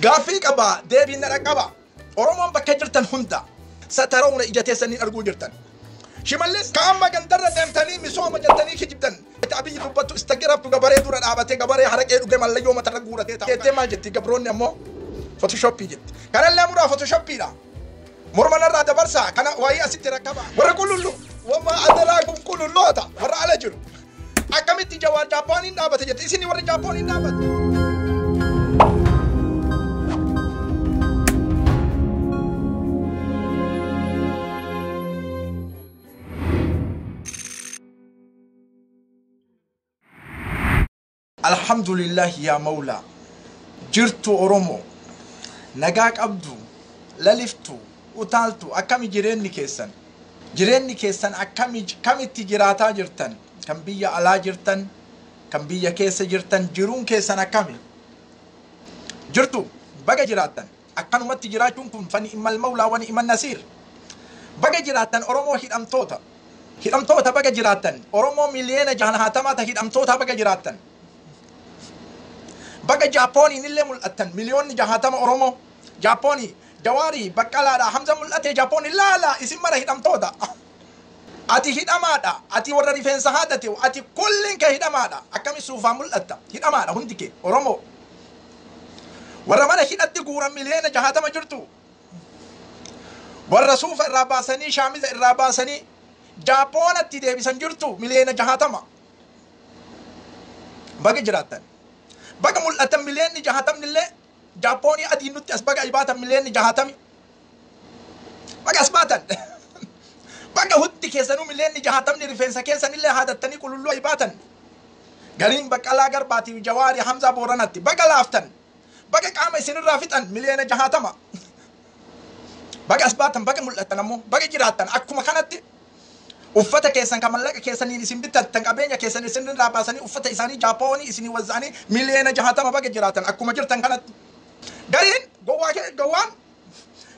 Gaaffii qaba, deebiin na dhaqqaba. Oromoon bakka jirtan hunda sataroona ija teessaniin arguu jirtan. Shimallis ka amma gandarra deemtanii misooma jettanii kijibdan. Abiyyi dubbattu istagirabtu gabaree dura dhaabatee gabaree haraqee dhuge mallayyoo matarra guuratee ta'a. Jettee maal jetti gabroonni ammoo Photoshopii jetti. Kanallee muraa Photoshopiidha. Morma narraa dabarsaa kana waa'ee asitti rakkaba. Warra qulullu wama adaraa kun qululloota warra ala jiru. Akkamitti Jawaar Jaappaaniin dhaabate jette isin warra Jaappaaniin dhaabate. Alhamdulillah yaa Mawlaa. Jirtu Oromoo. Nagaa qabdu, laliftu, utaaltu, akkami jireenyi keessan? Jireenyi keessan akkami kamitti jiraataa jirtan? Kan biyya alaa jirtan, kan biyya keessa jirtan, jiruun keessan akkami? Jirtu baga jiraattan. Akkanumatti jiraachuun kun fani immal mawlaa wani iman nasiir. Baga jiraattan Oromoo hidhamtoota. Hidhamtoota baga jiraattan. Oromoo miliyoona 60 ta hidhamtoota baga jiraattan. Baga Jaapooniin illee mul'attan miliyoonni 60 Oromoo. Jaapoonii Jawaarii Baqqalaadha Hamza mul'ate Jaapoonii laala isin mara hidhamtoota. Ati hidhamaadha. Ati warra rifeensa haadate ati kulliin kee hidhamaadha. Akkami suufaa mul'atta hidhamaadha hundi kee Oromoo. Warra mana hidhatti guuran miliyoona 60 jirtu. Warra suufa irraa baasanii shaamiza irraa baasanii Jaapoonatti deebisan jirtu miliyoona 60. Baga jiraattan. Baga mul'atan miliyoonni 60 illee Jaapoonii adiin nutti as baga baatan miliyoonni 60. Baga as baatan. Baga hundi keessanuu miliyoonni 60 rifeensa keessanillee haadattanii qululluu baatan. Galiin Baqqalaa Garbaatiif Jawaarii Hamzaa Booranatti baga laaftan. Baga qaama isinirraa fixan miliyoona 60. Baga as baatan baga mul'atan ammoo baga jiraattan akkuma kanatti uffata keessan kan mallaqa keessaniin isin bitattan qabeenya keessan isinirraa baasanii uffata isaanii Jaapoonii isinii wazza'anii miliyoona 60 baga jiraatan akkuma jirtan kanatti. Gariin gowwaa gowwaan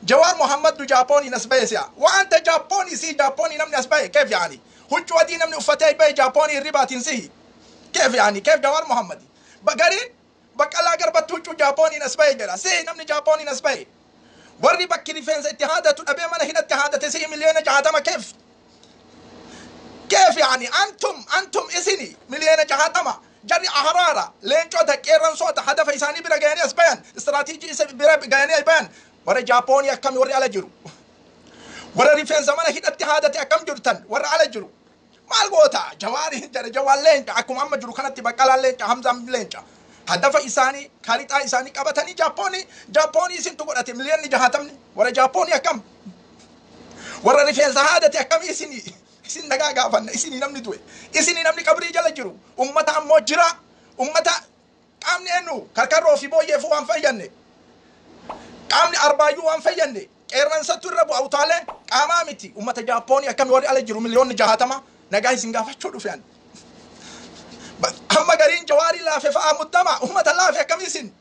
Jawaar Muhammaddu Jaapooniin as bahe si'a. Wanta Jaapoonii si Jaapoonii namni as bahe keef yaani. Huccuu adii namni uffatee bahe Jaapoonii hirribaatiin sihi. Keef yaani keef Jawaar Muhammadi. Gariin Baqqalaa Garbatti huccuu Jaapooniin as bahe jedha. Sihi namni Jaapooniin as bahe. Warri bakki rifeensa itti haadatu dhabee mana hidhatti haadate sihi miliyoona 60 keef. Keef yaani antum isini miliyoona 60. Jarri aharaara leencota qeerransoota hadafa isaanii bira gahanii as bayan istiraatiijii isa bira gahanii as bayan warra Jaapoonii akkami warri ala jiru. Warra rifeensa mana hidhatti haadate akkam jirtan warra ala jiru. Maal goota Jawaari jedhe Jawaar leenca akkuma amma jiru kanatti Baqqalaan leenca Hamzaan leenca. Hadafa isaanii karixaa isaanii qabatanii Jaapoonii isintu godhate miliyoonni 60 warra Jaapoonii akkam. Warra rifeensa haadate akkam isinii. Isin nagaa gaafanna isinii namni du'e isinii namni qabrii jala jiru ummata ammoo jira ummata qaamni eenyu karkarroo fi booyyeefuu waan fayyanne qaamni arbaayyuu waan fayyanne qeerransattu irra bu'a utaalee qaamaa miti ummata Jaapoonii akkami warri ala jiru miliyoonni 60 nagaa isin gaafachuu dhufe ani. Amma gariin Jawaarii laafe fa'aa muddama ummata laafe akkami isin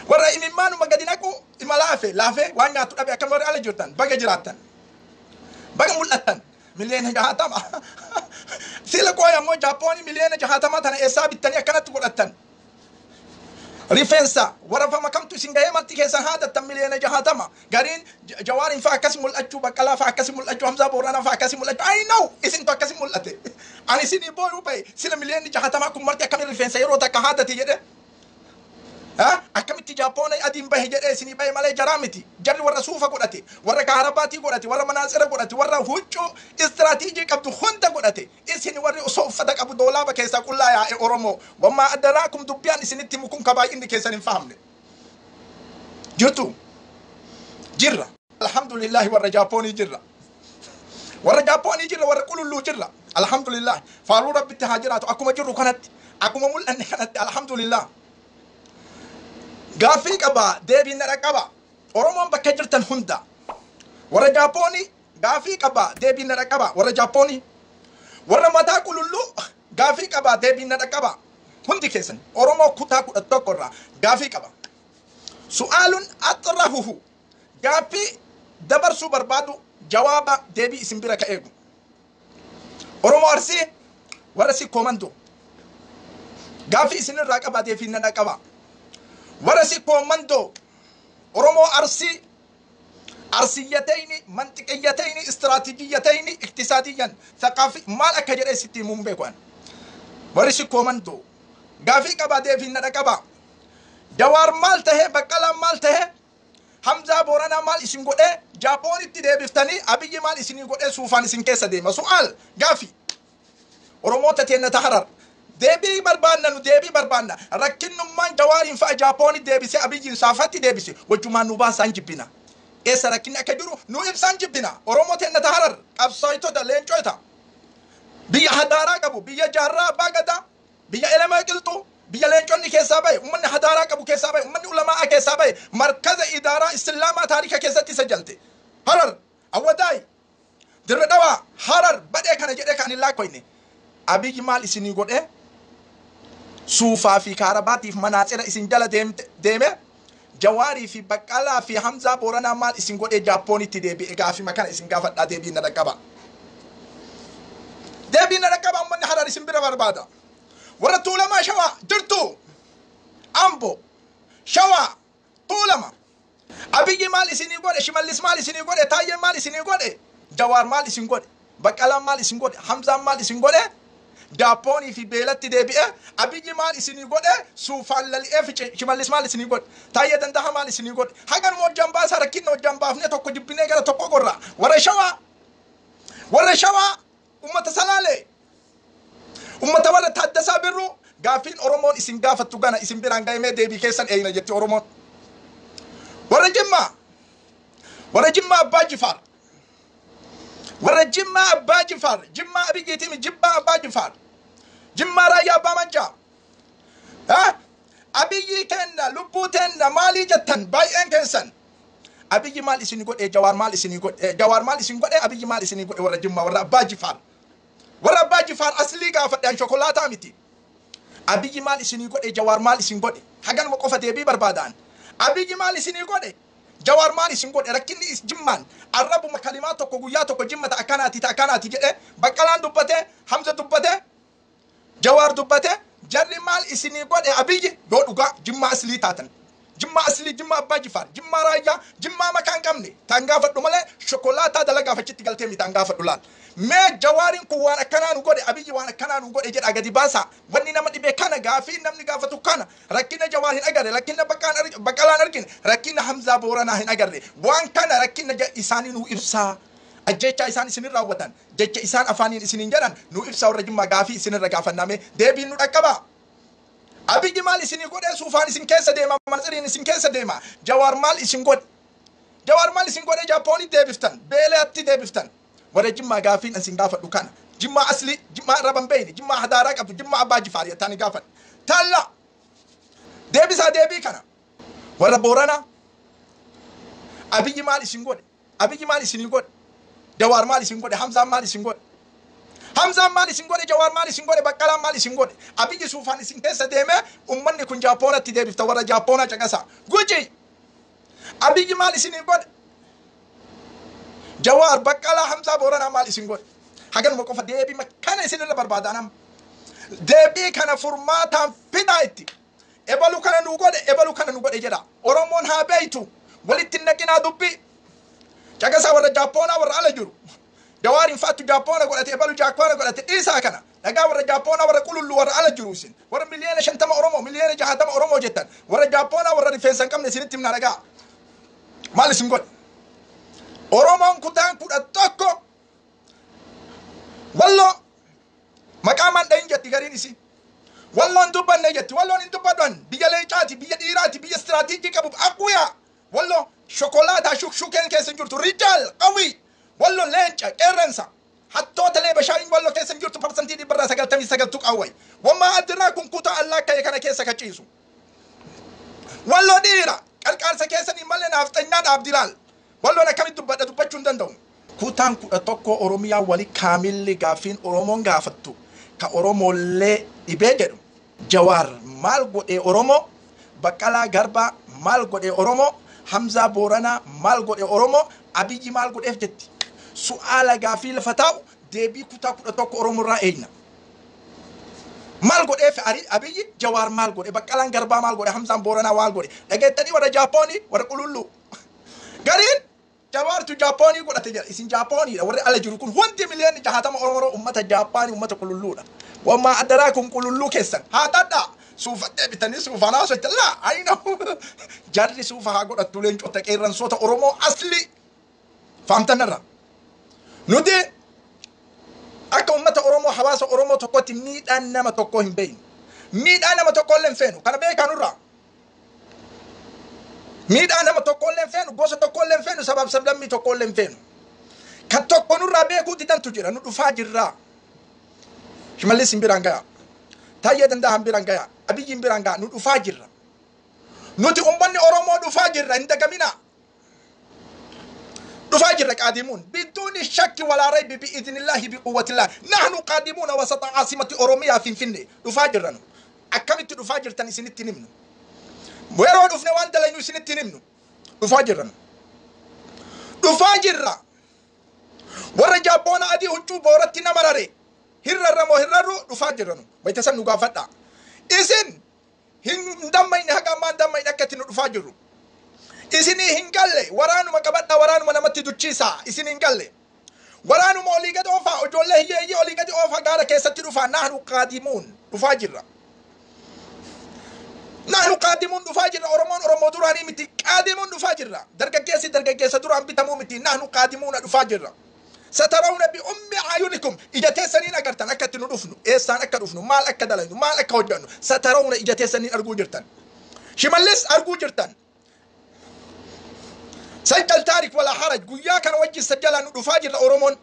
warra imimmaanuma gadi naqu ima laafe laafe waan nyaatu dhabe akkami warri ala jirtan baga jiraattan. Baga mul'attan miliyoona 60. Sila qooy ammoo Jaapoonii miliyoona 60 tana eessaa bittanii akkanatti godhattan. Rifeensa warafama kamtu isin gahee marti keessan haadattan miliyoona 60. Gariin Jawaariin fa'a akkasi mul'achuu Baqqalaa fa'a akkasi mul'achuu Hamzaa Booranaa fa'a akkasi mul'achuu. I know isintu akkasi mul'ate. Ani isinii booyuu bahe sila miliyoonni 60 kun marti akkamiin rifeensa yeroo takka haadate jedhe. Akkamitti Jaapoonii adiin bahe jedhee isinii bahe malee jaraa miti. Jarri warra suufa godhate, warra kaarabaatii godhate, warra manaatsira godhate, warra huccuu istiraatiijii qabdu hunda godhate. Isin warri osoo uffata qabu doolaaba keessaa qullaa yaa'e Oromoo. Wammaa adaraakum dubbiyaan isinitti himu kun ka baay'inni keessan hin fahamne. Jirtu? Jirra. Alhamdulillahi warra Jaapoonii jirra. Warra Jaapoonii jirra, warra qululluu jirra. Alhamdulillah. Faaruu Rabbitti haa jiraatu akkuma jirru kanatti, akkuma mul'anne kanatti alhamdulillah. Gaaffii qaba deebiin na dhaqqaba. Oromoon bakka jirtan hunda. Warra Jaapoonii gaaffii qaba deebiin na dhaqqaba. Warra Jaapoonii. Warra mataa qululluu gaaffii qaba deebiin na dhaqqaba. Hundi keessan Oromoo kutaa 11 irraa gaaffii qaba. Su'aalun axrahuhu gaaffii dabarsuu barbaadu jawaaba deebii isin bira ka eegu. Oromoo Arsii warra Sikkoo Mandoo gaaffii isinirraa qaba deebiin na dhaqqaba. Warra Sikkoo Mandoo, Oromoo Arsii, Arsiyyatayni, manxiqiyyatayni, istiraatiijiyyatayni, iktisaadiyyan, thaqaafi maal akka jedhee sitti himuun beeku ani. Warri Sikkoo Mandoo gaafii qabaa, deebiin na dhaqabaa. Jawaar maal tahee, Baqqalaan maal tahee, Hamzaa Booranaa maal isin godhee Jaapoonitti deebiftanii, Abiyyi maal isinii godhee suufaan isin keessa deema? Su'aal gaafii. Oromoota teenna ta Harar, deebii barbaanna, nu deebii barbaanna. Rakkinnummaan Jawaariin fa'a Jaapoonitti deebisee, Abiyyiin saafatti deebise, wajjumaan nu baasaan jibbina. Eessa rakkinni akka jiru nu ibsaan jibbina. Oromoo teenna ta Harar, qabsaa'itoota, leencota, biyya hadaaraa qabu, biyya Jaarraa Abbaa Gadaa, biyya Elemaa Qilxuu, biyya leenconni keessaa bahe, ummanni hadaaraa qabu keessaa bahe, ummanni ulamaa keessaa bahe, markaza idaaraa islaamaa taarika keessatti isa jalte. Harar, Awwadaay, Dirre Dhawaa, Harar badhee kana jedhee kan hin laakkoyne. Abiyyi maal isinii godhee suufaa fi kaarabaatiif manaatsira isin jala deeme? Jawaarii fi Baqqalaa fi Hamzaa Booranaa maal isin godhee Jaappoonitti deebi'e? Gaafii kana isin gaafadhaa, deebiin na dhaqqaba. Deebiin na dhaqqaba. Ummanni Harar isin bira barbaada. Warra Tuulamaa, Shawaa jirtu, Ambo, Shawaa, Tuulama. Abiyyi maal isinii godhe? Shimallis maal isinii godhe? Taayyeen maal isinii godhe? Jawaar maal isin godhe? Baqqalaan maal isin godhe? Hamzaan maal isin godhe? Jaappoonii fi beelatti deebi'e. Abiyyi maal isinii godhe? Suufaan lali'ee fice. Shimallis maal isinii godhe? Taayyee Dandaha maal isinii godhe? Haganuma hojjaan baasaa, rakkinna hojjaan baafnee tokko jibbinee gara tokko gorra. Warra Shawaa, warra Shawaa, ummata Salaalee, ummata warra Taaddasaa Birruu, gaaffiin Oromoon isin gaafattu gana isin biraan gahimee deebii keessan eeyna jetti Oromoon. Warra Jimmaa, warra Jimmaa Abbaa Jifaar, warra Jimmaa Abbaa Jifaar, Jimmaa Abiyyiitiimi, Jimmaa Abbaa Jifaar, Jimmaa Raayyaa Abbaa Mancaa. Abiyyi kenna lubbuu teenna maalii jettan baay'een keessan? Abiyyi maal isin godhe? Jawaar maal isin godhe? Jawaar maal isin godhe? Abiyyi maal isin godhe? Warra Jimmaa, warra Abbaa Jifaar, warra Abbaa Jifaar aslii gaafadhe an, shokolaataa miti. Abiyyi maal isinii godhe? Jawaar maal isin godhe? Haganuma qofa deebii barbaadaan. Abiyyi maal isinii godhe? Jawaar maal isin godhe? Rakkinni Jimmaan arrabuma kalimaa tokko guyyaa tokko Jimma ta akkanaati, ta akkanaati jedhe Baqqalaan dubbate, Hamza dubbate, Jawaar dubbate, jarri maal isinii godhe Abiyyi? Yoo dhugaa Jimmaa aslii taatan, Jimmaa aslii, Jimmaa Abbaa Jifaar, Jimmaa Raayyaa, Jimmaa makaa hin qabne taan gaafadhu malee shokolaataa dalagaaf achitti galtee miti taan gaafadhu. Laal mee, Jawaariin kun waan akkanaa nu godhe, Abiyyi waan akkanaa nu godhe jedha gadi baasaa. Wanni nama dhibee kana, gaafii namni gaafatu kana. Rakkina Jawaar hin agarre, rakkina Baqqalaan argine, rakkina Hamzaa Booranaa hin agarre. Waan kana rakkina isaanii nu ibsaa, ajjechaa isaan isin raawwatan, jecha isaan afaaniin isiniin jedhan nu ibsaa. Warra Jimmaa, gaafii isinirra gaafanname, deebiin nu dhaqqabaa. Abiyyi maal isinii godhee suufaan isin keessa deema, mansiriin isin keessa deema? Jawaar maal isin godhe? Jawaar maal isin godhee Jaappoonitti deebiftan, beelatti deebiftan? Warra Jimmaa, gaafiin isin gaafadhu kana. Jimmaa aslii, Jimmaa arraban beeyne, Jimmaa hadaaraa qabdu, Jimmaa Abbaa Jifaar jettaani gaafadhu. Talla deebisaa deebii kana. Warra Booranaa, Abiyyi maal isin godhe? Abiyyi maal isinii godhe? Jawaar maal isin godhe? Hamzaan maal isin godhe? Hamzaan maal isin godhe? Jawaar maal isin godhe? Baqqalaan maal isin godhe? Abiyyi suufaan isin keessa deeme, ummanni kun Jaappoonatti deebifta. Warra Jaappoonaa caqasaa. Guji, Abiyyi maal isinii godhe? Jawaar, Baqqalaa, Hamzaa Booranaa maal isin godhe? Haganuma qofa deebii kana isinirra barbaadan amma. Deebii kana furmaataan fidaa itti. Ebalu kana nu godhe, ebalu kana nu godhe jedha. Oromoon haa beeytu. Walitti hin naqinaa dubbii. Caqasaa, warra Jaappoonaa, warra ala jiru. Jawaariin faattu Jaappoona godhate, ebalu Jaappoona godhate, dhiisaa kana. Dhagaa, warra Jaappoonaa, warra qulullu, warra ala jiru isin. Warra 50 miliyoona Oromoo, 60 miliyoona Oromoo jettan. Warra Jaappoonaa, warra rifeensa hin qabne isinitti himna, dhagaa. Maal isin godhe? Oromoon kutaan 11 Walloo maqaa maan dhahin jetti gariin isii. Walloon dubbanne jetti. Walloon hin dubbadhan. Biyya leencaati, biyya dhiiraati, biyya istiraatiijii qabu. Aquyaa. Walloo shokolaataa shukshukeen keessa hin jirtu. Rijaal qawwii. Walloo leenca qeerransa. Hattoota lee bashaariin Walloo keessa hin jirtu, 99% qawwee. Wammaa addiraa kun kutaa allaa ka'e kana keessa kaciisu. Walloo dhiira qarqaarsa keessanii malee naafxanyaa dhaabdi laal. Walloon akkamitti dubbadha? Dubbachuu hin danda'u. Kutaan 11 Oromiyaa wali kaamilli gaaffiin Oromoon gaafattu ka Oromoollee dhibee jedhu. Jawaar maal godhee Oromoo? Baqqalaa Garbaa maal godhee Oromoo? Hamzaa Booranaa maal godhee Oromoo? Abiyyi maal godheef jetti? Su'aala gaafii lafa taa'u deebii kutaa 11 Oromoo irraa eegna. Maal godheef Abiyyi? Jawaar maal godhe? Baqqalaan Garbaa maal godhe? Hamzaan Booranaa maal godhe? Dhageettanii warra Jaapoonii, warra qululluu. Gariin Jawaartu Jaapoonii godhate jedha. Isin Jaapooniidha. Warri ala jiru kun hundi miliyoonni 60 Oromoo ummata Jaapaanii, ummata qululluudha. Wammaa addaraa kun qululluu keessan. Haa tadhaa. Suufattee bitanii suufaan haasofte laa ayina. Jarri suufa haa godhattu, leencota qeerransoota Oromoo asli. Faamtanarra. Nuti akka ummata Oromoo, hawaasa Oromoo tokkotti miidhaan nama tokko hin beeknu. Miidhaa nama tokko illee hin feenu. Kana beekaa nurraa. Miidhaa nama tokko illee hin feenu, gosa tokko illee hin feenu, sabaaf sablammii tokko illee hin feenu. Kan tokko nurraa beekuu didantu jira. Nu dhufaa jirraa. Shimallis hin biraan gayaa. Taayyee Danda'a hin biraan gayaa. Abiyyi hin biraan gayaa. Nu dhufaa jirra. Nuti uummanni Oromoo dhufaa jirra. Hin dagaminaa. Dhufaa jirra, قادمون بدون شك ولا ريب بإذن الله بقوة الله. نحن قادمون وسط عاصمة Oromiyaa Finfinnee. Dhufaa jirra nu. Akkamitti dhufaa jirtan isinitti himnu. Yeroo dhufne waan dalaynu isinitti himnu. Dhufaa jirra nu. Dhufaa jirra. Warra Jaappoona adii huccuu booratti nama rare. Hirrarra moo hirrarru, dhufaa jirra nu. Wayita san nu gaafadha. Isin hin dammayne, haga ammaan dammayne akka itti nu dhufaa jirru. Isinii hin galle. Waraanuma qabadha, waraanuma namatti duchiisa. Isin hin galle. Waraanuma olii gadi oofaa, ijoollee hiyyeeyyii olii gadi oofaa, gaara keessatti dhufaa. نحن قادمون, dhufaa jirra. نحن قادمون, dhufaa jirra. Oromoon Oromoo duraanii miti. قادمون, dhufaa jirra. Dargaggeessi dargaggeessa duraan bitamuu miti. نحن قادمون, dhufaa jirra. سترون بأم أعينكم, ija teessaniin agartan akka itti nu dhufnu, eessaan akka dhufnu, maal akka dalaynu, maal akka hojjannu. سترون, ija teessaniin arguu jirtan. Shimallis arguu jirtan. سجل تاريخ ولا حرج. Guyyaa kana wajji sajjalaa, nu dhufaa jirra. Oromoon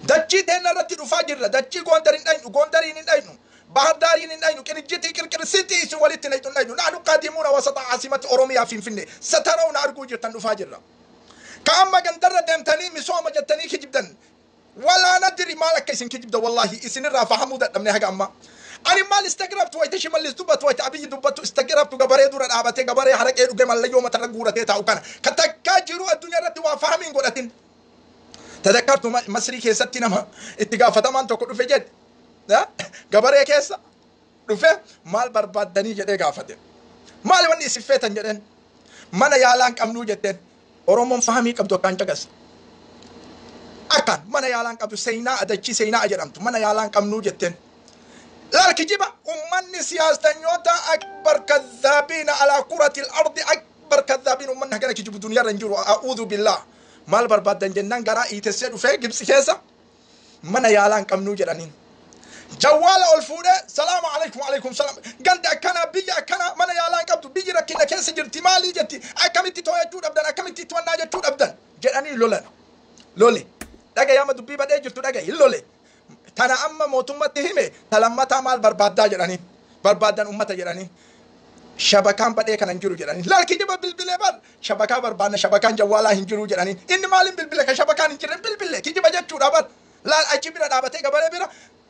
dachii teenna irratti dhufaa jirra. Dachii Gondar hin dhaynu, Gondariin hin dhaynu, Bahar Daariin hin dhaynu, Qinijjitii qirqirsitii isin walitti nayxu hin dhaynu. نحن قادمون وسط عاصمة Oromiyaa Finfinnee. سترون, arguu jirtan, dhufaa jirra. Ka amma gandarra deemtanii misooma jettanii kijibdan, ولا ندري maal akka isin kijibda. Wallaahi isinirraa fahamuu dadhabne haga amma. Ani maal استغربت wayta Shimallis dubbatu, wayta Abiyyi dubbatu استغربت. Gabaree dura dhaabatee, gabaree haraqee dhuge, mallayyoo matarra guuratee taa'u kana ka takkaa jiru addunyaa irratti waa fahamiin godhatin. تذكرت Masrii keessatti nama itti gaafatamaan tokko dhufe jedhe. Gabaree keessa dhufe, maal barbaaddanii jedhee gaafate. Maal wanni isin feetan jedheen. Mana yaalaan qabnuu jetteen. Oromoon fahamii qabdu akkaan caqas. Akkaan mana yaalaan qabdu, seenaa adachii seenaa jedhamtu, mana yaalaan qabnuu jetteen. Laal kijiba ummanni siyaastanyoota, أكبر كذابين على كرة الأرض, أكبر كذابين. Ummanni hagana kijibu duniyaa irra hin jiru. أعوذ بالله. Maal barbaaddan jennaan garaa iitessee dhufee Gibsi keessa mana yaalaan qabnuu jedhaniin. Jawwaala ol fuudhee, "Salaamu alaikum." "Alaikum salaam." "Ganda akkanaa, biyya akkanaa mana yaalaan qabdu, biyyi rakkina keessa jirti, maalii jetti, akkamitti to'achuu dhabdan, akkamitti to'annaa jechuu dhabdan?" jedhanii lolan. Lole. Dhaga yaama dubbii badhee jirtu dhaga hin lole. Tana amma mootummatti hime. Talammataa maal barbaaddaa jedhanii. Barbaaddan ummata jedhanii. Shabakaan badhee kana hin jiru jedhanii. Laal kijiba, bilbilee bar shabakaa barbaadna, shabakaan jawwaalaa hin jiru jedhanii. Inni maaliin bilbile ka shabakaan hin jirre bilbile? Kijiba jechuudha bar. Laal achi bira dhaabatee, gabaree bira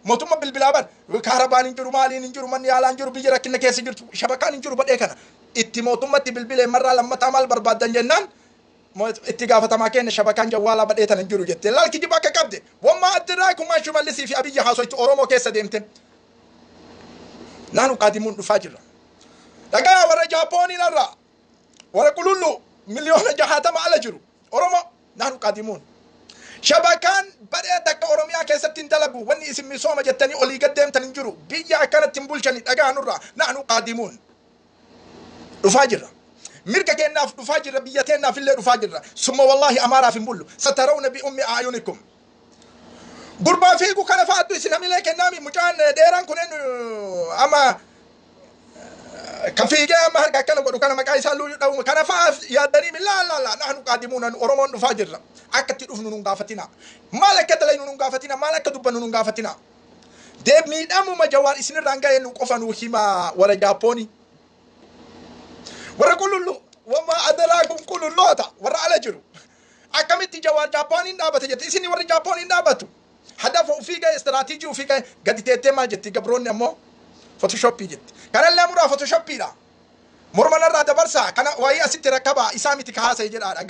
mootummaa bilbilaa bar. Kaarabaan hin jiru, maaliin hin jiru, manni yaalaa hin jiru, biyya rakkina keessa jirtu, shabakaan hin jiru badhee kana. Itti mootummatti bilbilee marraa lammataa maal barbaaddan jennaan, itti gaafatamaa keenya, shabakaan jawwaalaa badhee tana hin jiru jette. Laal kijiba akka qabde. Wammaa addiraa kumaa Shimallisii fi Abiyyi haasoitu Oromoo keessa deemte. نحن قادمون, dhufaa jirra. Dhagaa warra Jaapooniin irraa warra qulullu miliyoona 60 ala jiru Oromoo, نحن قادمون. Shabakaan badhee takka Oromiyaa keessatti hin dalagu. Wanni isin misooma jettanii olii gad deemtan hin jiru. Biyya akkanatti hin bulchani, dhagaa nurraa. نحن قادمون, dhufaa jirra. Mirga keenyaaf dhufaa jirra, biyya teenyaaf illee dhufaa jirra. ثم والله Amaaraaf hin bullu. سترون بأم أعينكم. Gurbaa fiigu kana fa'aatu isin hamilee kennaami. Mucaan dheeraan kun amma ka fiigee amma harka akkana godhu kana, maqaa isaa luuyuu dhabu kana fa'a yaaddanii. Laa laa laa, نحن قادمون. Oromoon dhufaa jirra. Akka itti dhufnu nun gaafatina, maal akka dalaynu nun gaafatina, maal akka dubbannu nun gaafatina. Deeb miidhamuma Jawaar isinirraan ga'e nu qofa nu hima. Warra Jaapoonii, warra qulullu, wama adaraakum qululloota warra ala jiru, akkamitti Jawaar Jaapooniin dhaabate jette? Isin warri Jaapooniin dhaabatu hadafa ufii ga'e, istiraatiijii ufii ga'e gadi teettee maal jetti? Gabroonni ammoo Photoshopii jetti. Kanallee muraa, Photoshopiidha, morma narraa dabarsaa, kana waa'ee asitti rakkabaa isaa miti kaasee jedhaadha.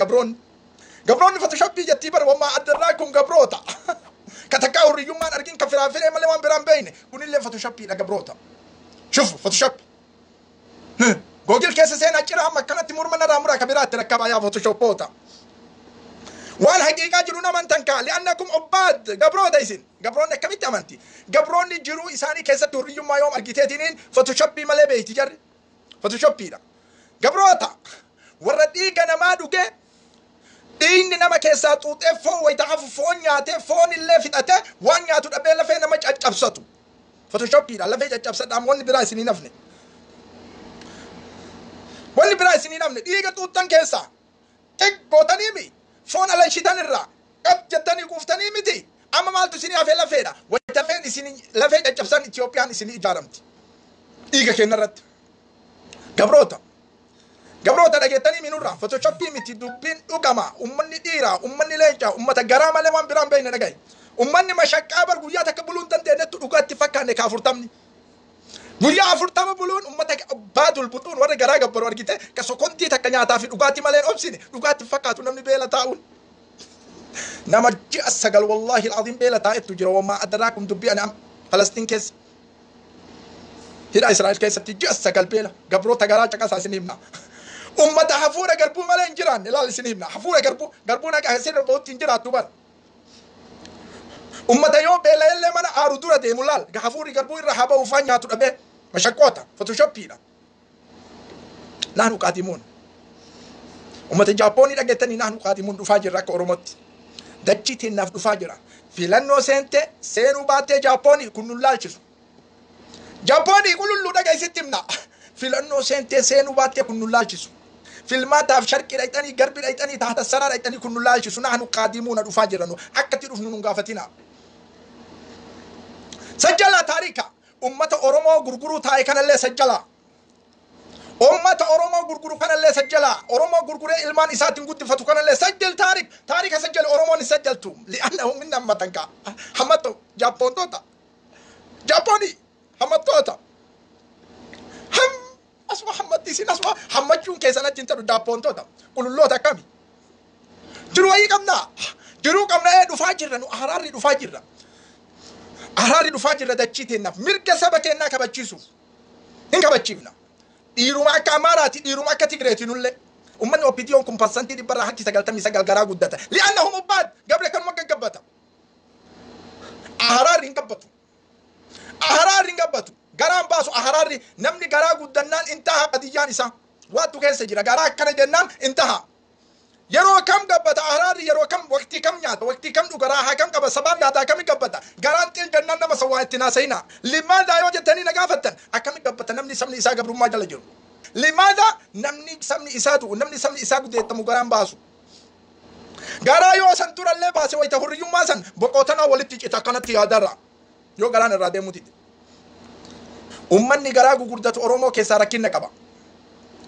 Gabroonni Photoshopii jettii bara. Wama adaraakum gabroota Ka takkaa hurriyyummaan argin, ka firaafiree malee waan biraan beeyne. Kunillee Photoshoppiidha, gabroota. Shufu Photoshop. Google keessa seenaa cira, amma akkanatti morma narraa muraa, ka biraatti rakkabaa yaa Photoshoppoota. Waan haqiiqaa jiru naman tankaa li'annakum ubbaad, gabroota isin. Gabroonni akkamitti amanti? Gabroonni jiruu isaanii keessatti hurriyyummaa yoom argiteetiniin Photoshoppii malee beeyti jarri. Photoshoppiidha. Gabroota warra dhiiga namaa dhuge, dhiigni nama keessaa xuuxee foon wayita hafu foon nyaatee, foon illee fixatee waan nyaatu dhabee lafee nama caccabsatu. Photoshoppiidha, lafee caccabsadhaan wanni biraa isinii nafne. Wanni biraa isinii nafne, dhiiga xuuxxan keessaa xiqqootanii foon alanshitan irraa qab jettanii quuftanii miti. Amma maaltu isinii hafee? Lafeedha. Wayita lafeen isinii lafee caccabsan Itiyoophiyaan isinii ijaaramti. Dhiiga keenya irratti. Gabroota. Gabroota, dhageettanii minurraa Photoshoppii miti, dubbiin dhugama. Ummanni dhiiraa, ummanni leencaa, ummata garaa malee waan biraan beekne dhagaye. Ummanni mashaqqaa bar guyyaa takka buluu hin dandeenyettu dhugaatti fakkaanne ka 40ni. Guyyaa 40 buluun ummata baadul butuun warra garaa gabbaru argite, ka sokontii takka nyaataa fi dhugaatii malee hin obsine, dhugaatti fakkaatu namni beela taa'uun. Nama ji'a 9, wallaahi al'aziim, beela taa'ettu jira. Wamaa adraakum, dubbii ani Falastiin keessa. Hidha Israa'el keessatti ji'a 9 beela, gabroota garaa caqasaa isin himna. Ummata hafuura garbuu malee hin jiraanne laal isin himna. Hafuura garbuu, garbuun akka sirra bahutti hin jiraattu bara. Ummata yoo beela'ellee mana aaru dura deemu laal, hafuurri garbuu irra haa ba'u, faan nyaatu dhabee mashaqqoota Photoshoppiidha. Nahnu qaadimuun. Ummata Jaappoonii dhageettanii, nahnu qaadimuun, dhufaa jirra akka Oromootti. Dachii teennaaf dhufaa jira. Filannoo seente seenuu baattee Jaappoonii kun nun laalchisu. Jaappoonii qululluu dhageessitti himna. Filannoo seentee seenuu baattee kun nun laalchisu. Filmaataaf sharqii dhayxanii, garbi dhayxanii, taata saraa dhayxanii, kun nun laalchisu. Nahnu qaadimuuna, dhufaa jirra nu. Akkatti dhufnu nun gaafatina. Sajjalaa taarika. Ummata Oromoo gurguruu taa'e kanallee sajjalaa. Ummata Oromoo gurguru kanallee sajjalaa. Oromoo gurguree ilmaan isaatiin guddifatu kanallee sajjal taarik. Taarika sajjal, Oromoon hin sajjaltu. Li'annahu min hammatan kaa. Hammatto Jaappoontoota. Jaappoonii hammattoota. Ham asuma hammatti isin, asuma hammachuun keessan achi hin ta'u, Jaappoontoota. Qululloota akkami? Jiruu wayii qabnaa. Jiruu qabna, ee, dhufaa jirra nu, haraarri dhufaa jirra. Haraarri dhufaa jirra dachii teennaaf, mirga saba keennaa kabachiisuuf. Hin kabachiifna. Dhiiruma akka Amaaraati, dhiiruma akka Tigreeti nullee. Ummanni OPDOn kun 99% garaa guddata. Li'annahum ubbaad, gabra kanuma gaggabbata. Aharaarri hin gabbatu. Aharaarri hin gabbatu. Garaan baasu aharaarri, namni garaa guddannaan intaha qadiyyaan isaa. Waattu keessa jira, garaa akkana jennaan intaha. Yeroo kam gabbata aharaarri? Yeroo kam, waqtii kam nyaata, waqtii kam dhuga, raahaa kam qaba, sabaan nyaataa kami gabbata? Garaan xil jennaan nama sawwaa itti naasayina. Limaadaa yoo jettanii na gaafattan, akkami gabbata namni sabni isaa gabrummaa jala jiru? Limaada namni sabni isaa du'u, namni sabni isaa gudeettamu garaan baasu? Garaa yoo san durallee baase, wayita hurriyyummaa san boqotanaa walitti cita, akkanatti yaadarra yoo garaan irraa deemuu dide. Ummanni garaa gugurdatu Oromoo keessaa rakkinna qaba.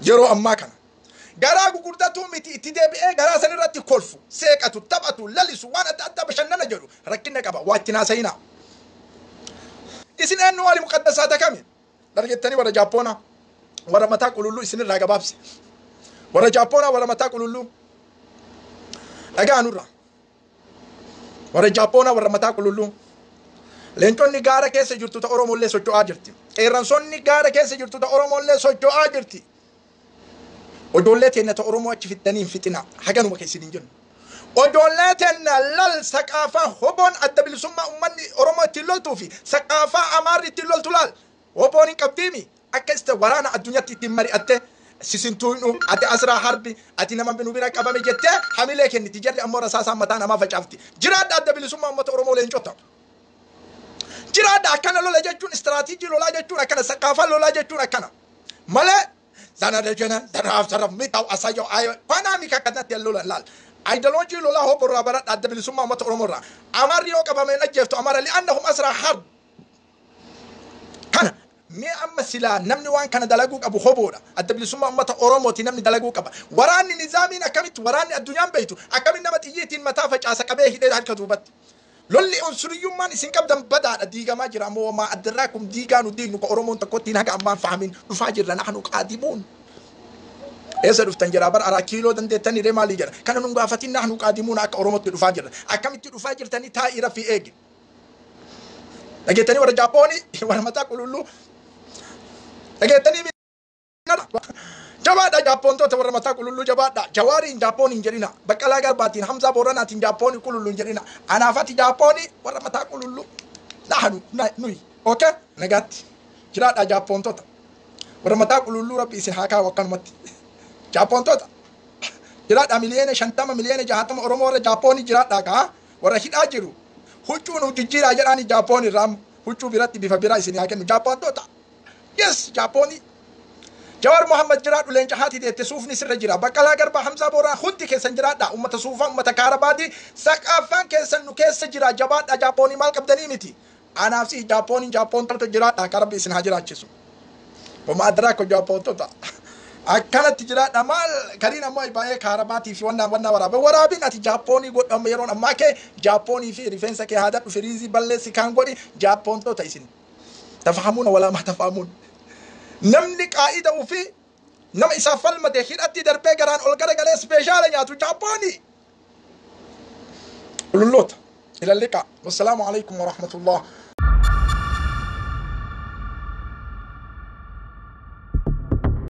Yeroo ammaa kana. Garaa gugurdatuu miti, itti deebi'ee garaa san irratti kolfu, seeqatu, taphatu, lalisu, waan adda addaa bashannana jedhu rakkina qaba. Waa itti naasayinaa. Isin eenyu waali muqaddasaata kami? Dargettanii warra Jaappoonaa, warra mataa qululluu isinirraa gabaabse. Warra Jaappoonaa, warra mataa qululluu. Dhagaa nurraa. Warra Jaappoonaa, warra mataa qululluu. Leenconni gaara keessa jirtu ta Oromollee socho'aa jirti. Qeerransonni gaara keessa jirtu ta Oromollee socho'aa jirti. Ijoollee teenya ta Oromoo achi fixxanii hin fixina. Haganuma keessin hin jennu. Ijoollee teenya lal, saqaafaa hoboon adda bilisummaa uummanni Oromoo ittiin loltuu fi saqaafaa Amaarri ittiin loltu laal. Hoboon hin qabdiimi. Akka isa waraana addunyaatti ittiin mari'atte, sisintuuynu ati asraa harbi, ati nama nu bira qabame jettee hamilee kenniti, jarri ammoo rasaasaan mataa namaa facaafti. Jiraadha, adda bilisummaa uummata Oromoo leencota. Jiraadha, akkana lola jechuun, istiraatiijii lolaa jechuun akkana, saqaafaa lolaa jechuun akkana. Malee zana dajana zaraaf zaraf mitaw asayo ayo kwanaa mika akkanatti lolan laal. Aayidoloojii lolaa hobbo irraa baradha, adda bilisummaa uummata Oromoo irraa. Amarri yoo qabameen ajjeeftu Amara, li'annahum asraa harb. Kana mee amma silaa namni waan kana dalaguu qabu hoboodha. Adda bilisummaa uummata Oromooti namni dalaguu qaba. Waraanni nizaamiin akkamitti, waraanni addunyaan beektu akkamitti nama xiyyiitiin mataa facaasa qabee hidhee harka duubatti? Lolli unsuriyyummaan isin qabdan badaadha, diigamaa jira. Ammoo maa addarraa kun diigaa nu diignu ka Oromoon tokkotti haga ammaan fahamin, dhufaa jirra, nahnu qaadimuun. Eessa dhuftan jira bar, araa kiiloo dandeettanii ree maalii jedha. Kana nun gaafatin, nahnu qaadimuun, akka Oromootti dhufaa jirra. Akkamitti dhufaa jirtanii taa'ii rafii eegi. Dhageettanii warra Jaapoonii warra mataa qululluu dhageettanii jabaadha. Jaapoontoota warra mataa qululluu jabaadha. Jawaariin Jaapooniin jedhina, Baqqalaa Garbaatiin, Hamzaa Booranaatiin Jaapoonii qululluun jedhina. Anaafati Jaapoonii warra mataa qululluu nahanu nuyi. Okay, nagaatti jiraadha. Jaapoontoota warra mataa qululluu Rabbi isin haa kaa'u akkanumatti. Jaapoontoota jiraadha. 50 miliyoona, 60 miliyoona Oromoo warra Jaapoonii jiraadha. Kaa warra hidhaa jiru huccuu nu jijjiiraa jedhaani. Jaapoon irraa huccuu biratti bifa biraa isin haa kennu Jaapoontoota. Yes, Jaapoonii. Jawaar Muhammad jiraadhu, leenca haati deette, suufni sirra jira. Baqqalaa Garbaa, Hamzaa Booraa, hundi keessan jiraadha. Ummata suufaa, ummata kaarabaati. Saqaafaan keessan nu keessa jira. Jabaadha. Jaapoonii maal qabdanii miti. Anaaf si Jaapooniin Jaapoontoota jiraadha. Ka Rabbi isin haa jiraachisu. Wama adraako Jaapoontoota. Akkanatti jiraadha. Maal kariin ammoo baay'ee kaarabaatii fi wannaa wannaa waraabee waraabiin ati Jaapoonii godhamu yeroon ammaa kee Jaapoonii fi rifeensa kee haadadhu, firiizii balleessi kaan godhi. Jaapoontoota isin. Tafahamuuna walaa maa tafahamuun. Namni qaa'ida ofii nama isaaf falmate hidhatti darbee garaan ol garagalee special nyaatu Jaapoonii. Qululloota. إلى اللقاء والسلام عليكم ورحمة الله.